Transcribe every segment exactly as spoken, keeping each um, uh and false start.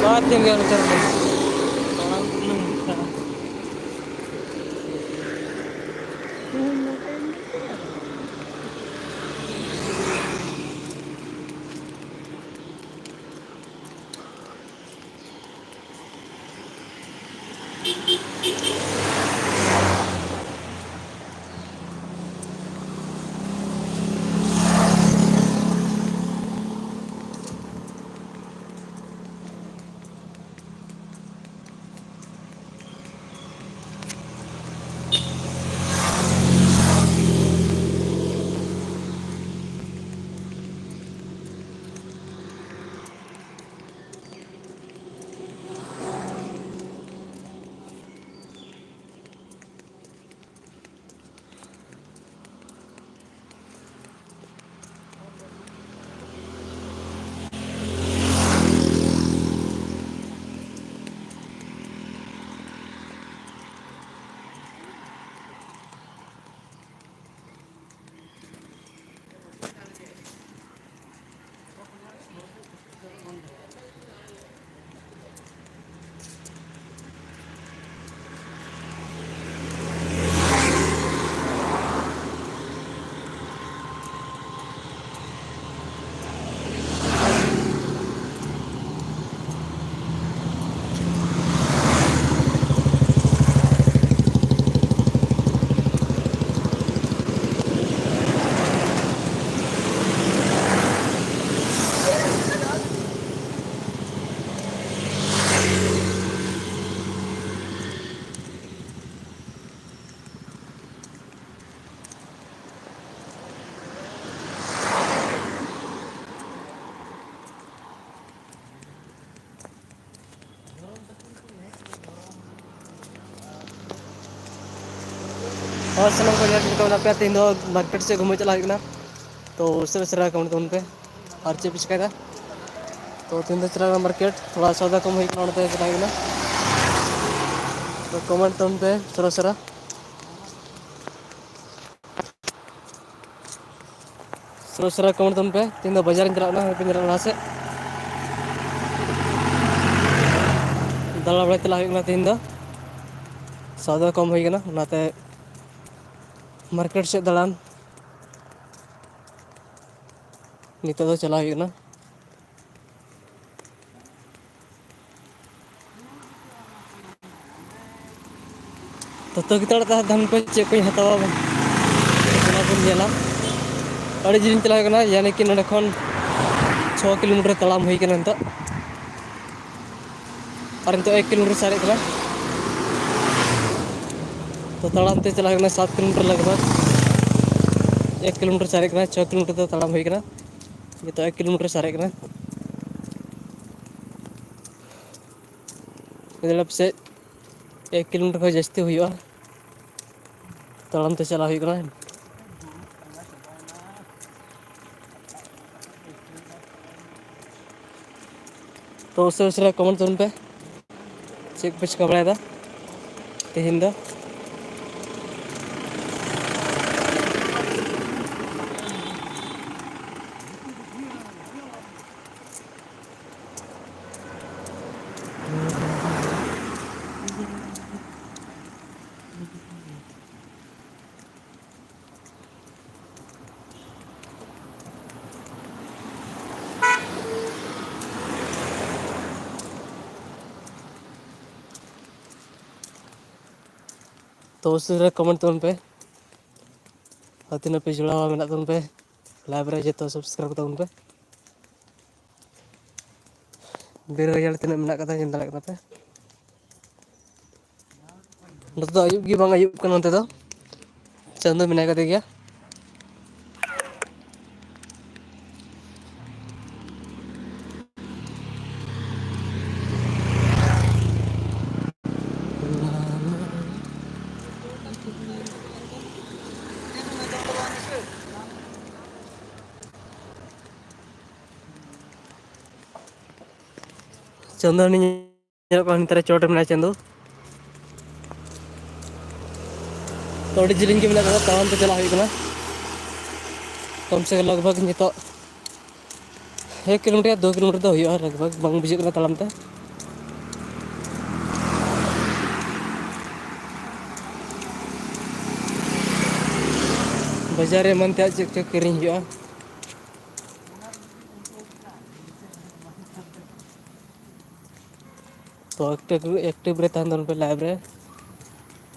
ᱵᱟᱨ ᱛᱤᱱ ᱠᱤᱞᱳᱢᱤᱴᱟᱨ ᱜᱮ᱾ ᱦᱳᱭ, ᱥᱟᱱᱟᱢ ᱠᱚ ᱧᱮᱞ ᱪᱮᱫ ᱞᱮᱠᱟ ᱢᱮᱱᱟᱜ ᱯᱮᱭᱟ? ᱛᱮᱦᱮᱧ ᱫᱚ ᱢᱟᱨᱠᱮᱴ ᱥᱮᱫ ᱜᱷᱩᱢᱟᱹ ᱪᱟᱞᱟᱣ ᱦᱩᱭᱩᱜ ᱠᱟᱱᱟ᱾ ᱛᱚ ᱩᱥᱟᱹᱨᱟ ᱩᱥᱟᱹᱨᱟ ᱠᱚᱢᱮᱱᱴ ᱛᱟᱵᱚᱱ ᱯᱮ᱾ ᱟᱨ ᱪᱮᱫ ᱯᱮ ᱪᱤᱠᱟᱹᱭᱮᱫᱟ? ᱛᱚ ᱛᱮᱦᱮᱧ ᱫᱚ ᱪᱟᱞᱟᱣ ᱞᱮᱱᱟ ᱢᱟᱨᱠᱮᱴ, ᱛᱷᱚᱲᱟ ᱥᱚᱣᱫᱟ ᱠᱚᱢ ᱦᱩᱭ ᱠᱟᱱᱟ, ᱚᱱᱟᱛᱮ ᱪᱟᱞᱟᱣ ᱦᱩᱭ ᱠᱟᱱᱟ᱾ ᱛᱚ ᱠᱚᱢᱮᱱᱴ ᱛᱟᱵᱚᱱ ᱯᱮ ᱩᱥᱟᱹᱨᱟ ᱩᱥᱟᱹᱨᱟ᱾ ᱩᱥᱟᱹᱨᱟ ᱩᱥᱟᱹᱨᱟ ᱠᱚᱢᱮᱱᱴ ᱛᱟᱵᱚᱱ ᱯᱮ᱾ ᱛᱮᱦᱮᱧ ᱫᱚ ᱵᱟᱡᱟᱨᱤᱧ ᱪᱟᱞᱟᱜ ᱠᱟᱱᱟ, ᱦᱟᱯᱮᱧ ᱪᱟᱞᱟᱜ ᱠᱟᱱᱟ ᱞᱟᱦᱟ ᱥᱮᱫ᱾ ᱫᱟᱬᱟ ᱵᱟᱲᱟᱭ ᱪᱟᱞᱟᱜ ᱦᱩᱭᱩᱜ ᱠᱟᱱᱟ ᱛᱮᱦᱮᱧ ᱫᱚ᱾ ᱥᱚᱣᱫᱟ ᱠᱚᱢ ᱦᱩᱭ ᱠᱟᱱᱟ, ᱚᱱᱟᱛᱮ ᱢᱟᱨᱠᱮᱴ ᱥᱮᱫ ᱫᱟᱬᱟᱱ ᱱᱤᱛᱚᱜ ᱫᱚ ᱪᱟᱞᱟᱣ ᱦᱩᱭᱩᱜ ᱠᱟᱱᱟ᱾ ᱛᱚᱛᱚ ᱜᱤᱛᱟᱹᱲ ᱛᱟᱦᱮᱸ ᱫᱷᱟᱱ ᱠᱚ ᱪᱮᱫ ᱠᱚᱧ ᱦᱟᱛᱟᱣᱟ, ᱚᱱᱟ ᱵᱚᱱ ᱧᱮᱞᱟ᱾ ᱟᱹᱰᱤ ᱡᱤᱞᱤᱧ ᱪᱟᱞᱟᱣ ᱠᱟᱱᱟ, ᱭᱟᱱᱤ ᱠᱤ ᱱᱚᱸᱰᱮ ᱠᱷᱚᱱ ᱪᱷᱚ ᱠᱤᱞᱳᱢᱤᱴᱟᱨ ᱛᱟᱲᱟᱢ ᱦᱩᱭ ᱠᱟᱱᱟ ᱱᱤᱛᱚᱜ᱾ ᱟᱨ ᱱᱤᱛᱚᱜ ᱮᱠ ᱠᱤᱞᱳᱢᱤᱴᱟᱨ ᱥᱟᱨᱮᱡ ᱠᱟᱱᱟ᱾ ᱛᱚ ᱛᱟᱲᱟᱢ ᱛᱮ ᱪᱟᱞᱟᱣ ᱦᱩᱭᱩᱜ ᱠᱟᱱᱟ ᱥᱟᱛ ᱠᱤᱞᱳᱢᱤᱴᱟᱨ ᱞᱟᱜᱽ ᱵᱷᱟᱜᱽ᱾ ᱮᱠ ᱠᱤᱞᱳᱢᱤᱴᱟᱨ ᱥᱟᱨᱮᱡ ᱠᱟᱱᱟ, ᱪᱷᱚ ᱠᱤᱞᱳᱢᱤᱴᱟᱨ ᱫᱚ ᱛᱟᱲᱟᱢ ᱦᱩᱭ ᱠᱟᱱᱟ᱾ ᱱᱤᱛᱚᱜ ᱮᱠ ᱠᱤᱞᱳᱢᱤᱴᱟᱨ ᱥᱟᱨᱮᱡ ᱠᱟᱱᱟ᱾ ᱢᱚᱛᱞᱚᱵ ᱥᱮ ᱮᱠ ᱠᱤᱞᱳᱢᱤᱴᱟᱨ ᱠᱷᱚᱱ ᱡᱟᱹᱥᱛᱤ ᱦᱩᱭᱩᱜᱼᱟ, ᱛᱟᱲᱟᱢ ᱛᱮ ᱪᱟᱞᱟᱜ ᱦᱩᱭᱩᱜ ᱠᱟᱱᱟ᱾ ᱛᱚ ᱩᱥᱟᱹᱨᱟ ᱩᱥᱟᱹᱨᱟ ᱠᱚᱢᱮᱱᱴ ᱛᱟᱵᱚᱱ ᱯᱮ, ᱪᱮᱫ ᱯᱮ ᱪᱤᱠᱟᱹ ᱵᱟᱲᱟᱭᱮᱫᱟ ᱛᱮᱦᱮᱧ ᱫᱚ? ᱛᱚ ᱩᱥᱟᱹᱨᱟ ᱠᱚᱢᱮᱱᱴ ᱛᱟᱵᱚᱱ ᱯᱮ, ᱟᱨ ᱛᱤᱱᱟᱹᱜ ᱯᱮ ᱡᱚᱲᱟᱣ ᱢᱮᱱᱟᱜ ᱛᱟᱵᱚᱱ ᱯᱮ ᱞᱟᱭᱤᱵᱷ ᱨᱮ, ᱡᱚᱛᱚ ᱥᱟᱵᱥᱠᱨᱟᱭᱤᱵ ᱛᱟᱵᱚᱱ ᱯᱮ᱾ ᱵᱤᱨ ᱜᱟᱡᱟᱲ ᱛᱤᱱᱟᱹᱜ ᱢᱮᱱᱟᱜ ᱠᱟᱫᱟ ᱧᱮᱞ ᱫᱟᱲᱮᱭᱟᱜ ᱠᱟᱱᱟ ᱯᱮ᱾ ᱱᱚᱛᱮ ᱫᱚ ᱟᱹᱭᱩᱵ ᱜᱮ ᱵᱟᱝ ᱟᱹᱭᱩᱵ ᱠᱟᱱᱟ, ᱱᱚᱛᱮ ᱫᱚ ᱪᱟᱸᱫᱚ ᱢᱮᱱᱟᱭ ᱠᱟᱫᱮ ᱜᱮᱭᱟ᱾ ᱪᱟᱸᱫᱚ ᱦᱟᱹᱱᱤ ᱧᱮᱞᱚᱜ ᱠᱟᱱᱟ, ᱦᱟᱱᱛᱮ ᱨᱮ ᱪᱚᱴ ᱨᱮ ᱢᱮᱱᱟᱭᱟ ᱪᱟᱸᱫᱚ᱾ ᱛᱚ ᱟᱹᱰᱤ ᱡᱤᱞᱤᱧ ᱜᱮ ᱢᱮᱱᱟᱜ ᱠᱟᱫᱟ, ᱛᱟᱲᱟᱢ ᱛᱮ ᱪᱟᱞᱟᱜ ᱦᱩᱭᱩᱜ ᱠᱟᱱᱟ᱾ ᱠᱚᱢ ᱥᱮ ᱠᱚᱢ ᱞᱟᱜᱽ ᱵᱷᱟᱜᱽ ᱱᱤᱛᱚᱜ ᱮᱠ ᱠᱤᱞᱳᱢᱤᱴᱟᱨ ᱭᱟ ᱫᱩ ᱠᱤᱞᱳᱢᱤᱴᱟᱨ ᱫᱚ ᱦᱩᱭᱩᱜᱼᱟ ᱞᱟᱜᱽ ᱵᱷᱟᱜᱽ, ᱵᱟᱝ ᱵᱩᱡᱷᱟᱹᱜ ᱠᱟᱱᱟ ᱛᱟᱲᱟᱢ ᱛᱮ᱾ ᱵᱟᱡᱟᱨ ᱨᱮ ᱮᱢᱟᱱ ᱛᱮᱭᱟᱜ ᱪᱮᱫ ᱪᱚ ᱠᱤᱨᱤᱧ ᱦᱩᱭᱩᱜᱼᱟ᱾ ᱛᱚ ᱮᱠᱴᱤᱵᱷ, ᱮᱠᱴᱤᱵᱷ ᱨᱮ ᱛᱟᱦᱮᱱ ᱛᱟᱵᱚᱱ ᱯᱮ ᱞᱟᱭᱤᱵᱷ ᱨᱮ᱾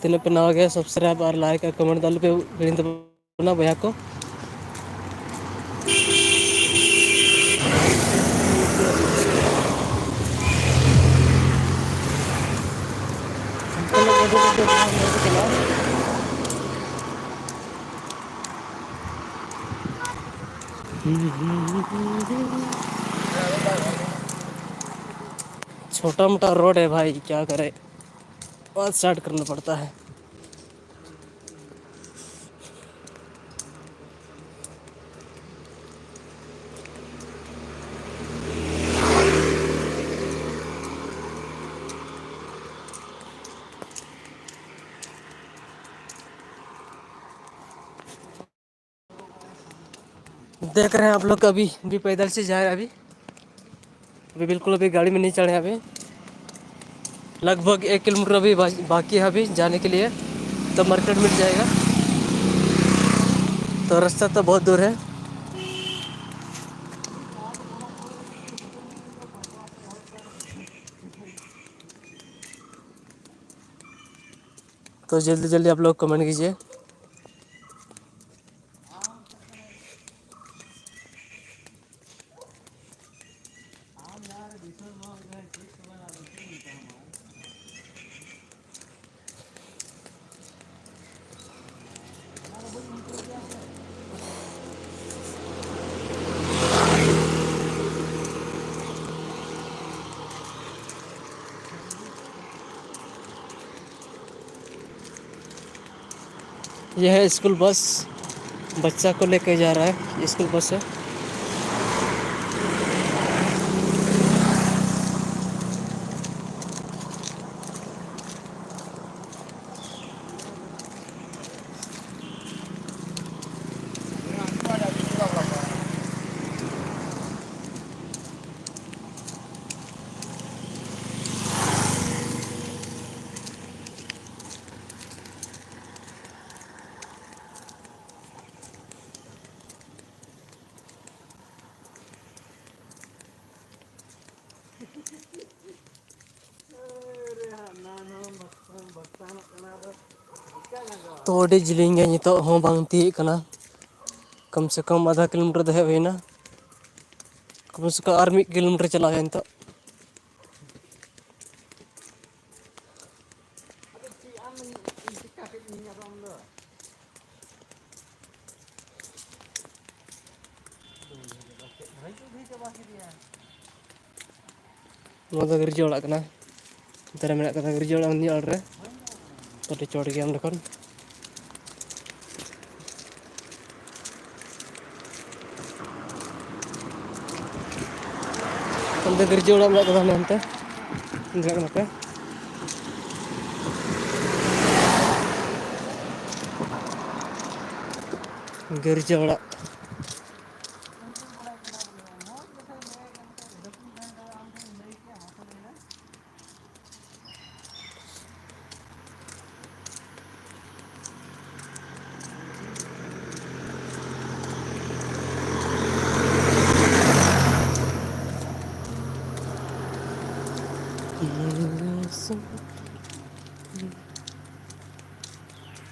ᱛᱤᱱᱟᱹᱜ ᱯᱮ ᱱᱟᱣᱟ ᱜᱮᱭᱟ, ᱥᱟᱵᱥᱠᱨᱟᱭᱤᱵᱽ ᱟᱨ ᱞᱟᱭᱤᱠ ᱟᱨ ᱠᱚᱢᱮᱱᱴ ᱫᱚ ᱟᱞᱚ ᱯᱮ ᱦᱤᱲᱤᱧ ᱛᱟᱵᱚᱱᱟ ᱵᱚᱭᱦᱟ ᱠᱚ᱾ छोटा मोटा रोड है भाई, क्या करे, बहुत स्टार्ट करना पड़ता है। देख रहे हैं आप लोग, अभी भी पैदल से जा रहे हैं अभी। अभी बिल्कुल अभी गाड़ी में नहीं चढ़े हैं अभी। लगभग एक किलोमीटर अभी बा-, बाकी है अभी जाने के लिए, तब मार्केट मिल जाएगा। तो रास्ता तो बहुत दूर है। तो जल्दी जल्दी आप लोग कमेंट कीजिए। यह है स्कूल बस, बच्चा को लेके जा रहा है स्कूल बस है। ᱛᱚ ᱟᱹᱰᱤ ᱡᱤᱞᱤᱧ ᱜᱮ, ᱱᱤᱛᱚᱜ ᱦᱚᱸ ᱵᱟᱝ ᱛᱤᱭᱟᱹᱜ ᱠᱟᱱᱟ᱾ ᱠᱚᱢ ᱥᱮ ᱠᱚᱢ ᱟᱫᱷᱟ ᱠᱤᱞᱳᱢᱤᱴᱟᱨ ᱫᱚ ᱦᱮᱡ ᱦᱩᱭᱱᱟ᱾ ᱠᱚᱢ ᱥᱮ ᱠᱚᱢ ᱟᱨ ᱢᱤᱫ ᱠᱤᱞᱳᱢᱤᱴᱟᱨ ᱪᱟᱞᱟᱜ ᱦᱩᱭᱩᱜᱼᱟ ᱱᱤᱛᱚᱜ᱾ ᱱᱚᱣᱟ ᱫᱚ ᱜᱤᱨᱡᱟᱹ ᱚᱲᱟᱜ ᱠᱟᱱᱟ᱾ ᱚᱱᱛᱮ ᱨᱮ ᱢᱮᱱᱟᱜ ᱠᱟᱫᱟ ᱜᱤᱨᱡᱟᱹ ᱚᱲᱟᱜ, ᱩᱱᱤ ᱚᱲᱟᱜ ᱨᱮ᱾ ᱟᱹᱰᱤ ᱪᱚᱴ ᱜᱮᱭᱟ ᱚᱸᱰᱮ ᱠᱷᱚᱱ᱾ ᱚᱱᱛᱮ ᱜᱤᱨᱡᱟᱹ ᱚᱲᱟᱜ ᱢᱮᱱᱟᱜ ᱠᱟᱫᱟ, ᱦᱟᱱᱮ ᱦᱟᱱᱛᱮ ᱧᱮᱞᱚᱜ ᱠᱟᱱᱟ ᱯᱮ᱾ ᱜᱤᱨᱡᱟᱹ ᱚᱲᱟᱜ᱾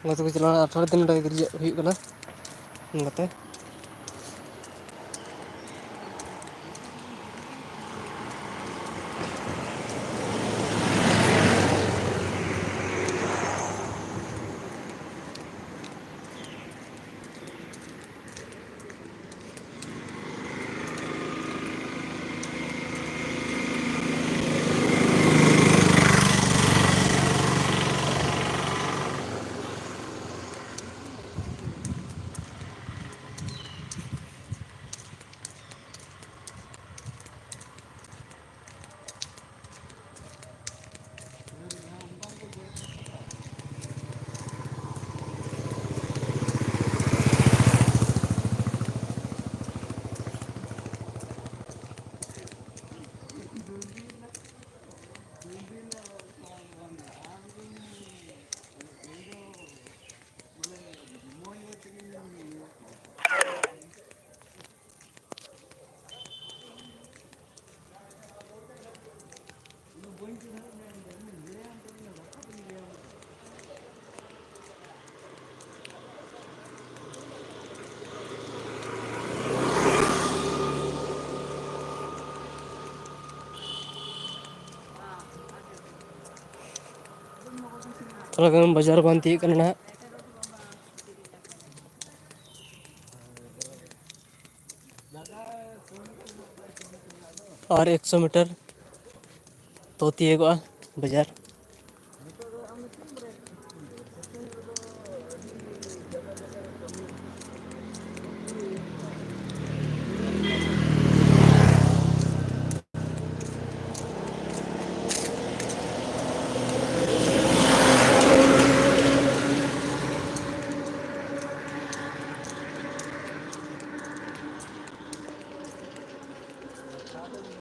ᱜᱟᱛᱮ ᱠᱚ ᱪᱟᱞᱟᱣ ᱮᱱᱟ, ᱟᱴᱷᱟᱨᱚ ᱫᱤᱱ ᱱᱚᱰᱮ ᱜᱤᱨᱡᱟᱹ ᱦᱩᱭᱩᱜ ᱠᱟᱱᱟ᱾ ᱜᱟᱛᱮ᱾ ᱛᱷᱚᱲᱟ ᱜᱟᱱ ᱵᱟᱡᱟᱨ ᱵᱟᱝ ᱛᱤᱭᱳᱜ ᱠᱟᱱᱟ ᱱᱟᱦᱟᱜ᱾ ᱟᱨ ᱮᱠᱥᱚ ᱢᱤᱴᱟᱨ ᱛᱚ ᱛᱤᱭᱳᱜᱚᱜᱼᱟ ᱵᱟᱡᱟᱨ᱾